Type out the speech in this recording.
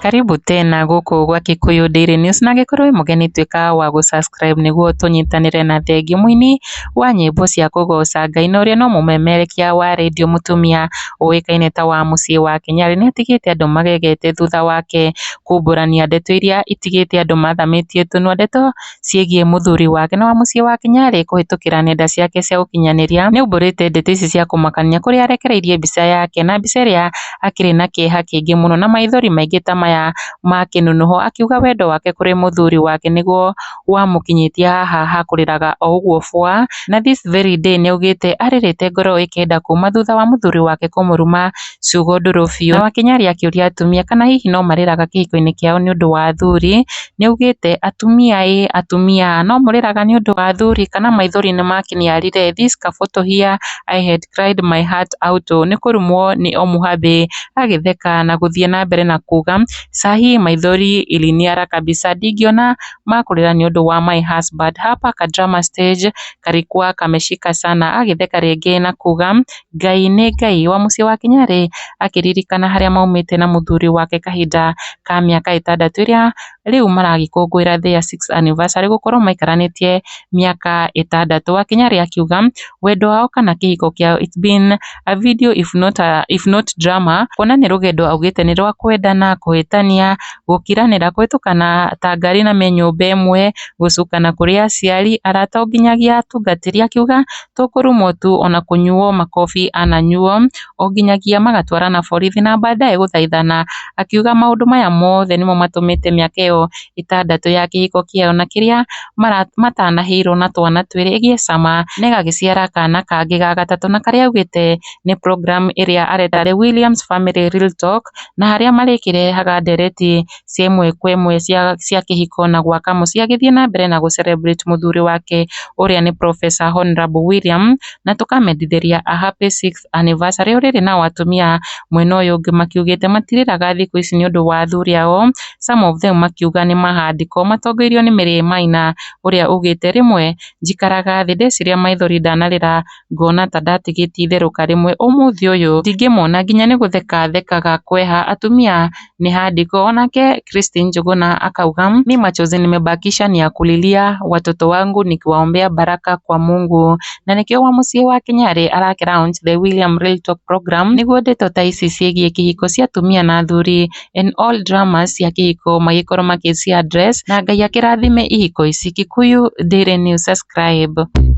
Karibu tena gũkũ gwa Kikuyu Daily News, na angĩkorwo wĩ mũgeni, tuĩka wa gũ-subscribe nĩguo tũnyitanĩre. Na thengiũ mũini wa nyĩmbo cia kũgoca Ngai na ũrĩa no mũmemerekia wa radio, mũtumia ũĩkaine ta wa mũciĩ wa Kenya, nĩ atigĩte andũ magegete thutha wake kumbũrania ndeto iria itigĩte andũ mathamĩtie tũnua, ndeto ciĩgiĩ mũthuri wake. Na wa mũciĩ wa Kenya kũhĩtũkĩra nenda ciake cia ũkinyanĩria nĩ aumbũrĩte ndeto ici cia kũmakania, kũrĩa arekereirie mbica yake na mbica ĩrĩa akĩrĩ na kĩeha kĩingĩ mũno na maithori maingĩ ta maya ma kĩnũnũho, akiuga wendo wake kũrĩ mũthuri wake nĩguo wamũkinyĩtie haha hakũrĩraga o ũguo bwa. Na this very day nĩaugĩte arĩrĩte ngoro ĩkenda kuma thutha wa mũthuri wake kũmũruma ciugo ndũrũ biũ. Na Wakinyari akĩũria atumia kana hihi no marĩraga kĩhiko-inĩ kĩao nĩ ũndũ wa athuri. Nĩaugĩte, "Atumia ĩ, atumia no mũrĩraga nĩ ũndũ wa athuri kana maithori nĩmakĩniarire? This ka photo here, I had cried my heart out." Nĩ kũrumwo nĩ Omuhabe agĩtheka na gũthiĩ na mbere na kuga, "Sahi maithori iliniara kabisa, ndingĩona makũrĩra nĩ ũndũ wa my husband hapa, ka drama stage kalikuwa kameshika sana." Agĩtheka rĩngĩ na kuga, "Ngai nĩ Ngai." Wa mũciĩ wa Kinyarĩ akĩririkana harĩa maumĩte na mũthuri wake kahinda ka mĩaka 6 ĩrĩa rĩu maragĩkũngũĩra their sixth anniversary, gũkorwo maikaranĩtie mĩaka 6. Wakinyarĩ akiuga wendo wao kana kĩhiko kĩao, it's been a video if not drama, kuona nĩ rũgendo augĩte nĩ rwa kwendana, kũhĩtania, gũkiranĩra, kũhĩtũkana ta ngari na me nyũmba ĩmwe, gũcukana kũrĩ aciari, arata o nginyagia atungatĩri. Akiuga tũkũrumwo tu, ona kũnyuo makobi ananyuo, o nginyagia magatwarana borithi na baadaye gũthaithana. Akiuga maũndũ maya mothe nĩmo matũmĩte mĩaka ĩyo 6 ya kĩhiko kĩao na kĩrĩa matanahĩirwo na twana twĩrĩ ĩgĩe cama na ĩgagĩciara kana kangĩ ga gatatũ, na karĩa augĩte nĩ program ĩrĩa areta The Williams Family Real Talk, na harĩa marĩkĩrehaga ndereti cia ĩmwe kwa ĩmwe cia kĩhiko na gwaka mũciĩ. Agĩthiĩ na mbere na gũ celebrate mũthuri wake ũrĩa nĩ Professor Honorable William, na tũkamendithĩria a happy sixth anniversary. O rĩrĩ, nao atumia mwena ũyũ ũngĩ makiugĩte matirĩraga thikũ ici nĩ ũndũ wa athuri ao, some of them makiuga nĩ mahandĩko matongoreirio nĩ Mary Maina, ũrĩa ugĩte, "Rĩmwe njikaraga thĩ ndeciria maithori ndanarĩra, ngona ta ndatigĩtie itherũka rĩmwe. Ũmũthĩ ũyũ ndingĩmona, nginya nĩ gũtheka thekaga kweha. Atumia nĩ handĩko." Onake Christine Njuguna akauga, "Mi machozi nimebakisha ni ya kulilia watoto wangu nikiwaombea baraka kwa Mungu." Na nĩkĩo wa mũciĩ wa Kenyarĩ arake launch The William Real Talk program, nĩguo ndeto ta ici ciĩgiĩ kĩhiko cia atumia na athuri and all dramas cia kĩhiko magĩkorwo makĩci address, na Ngai akĩrathime ihiko ici. Kikuyu Daily News, subscribe.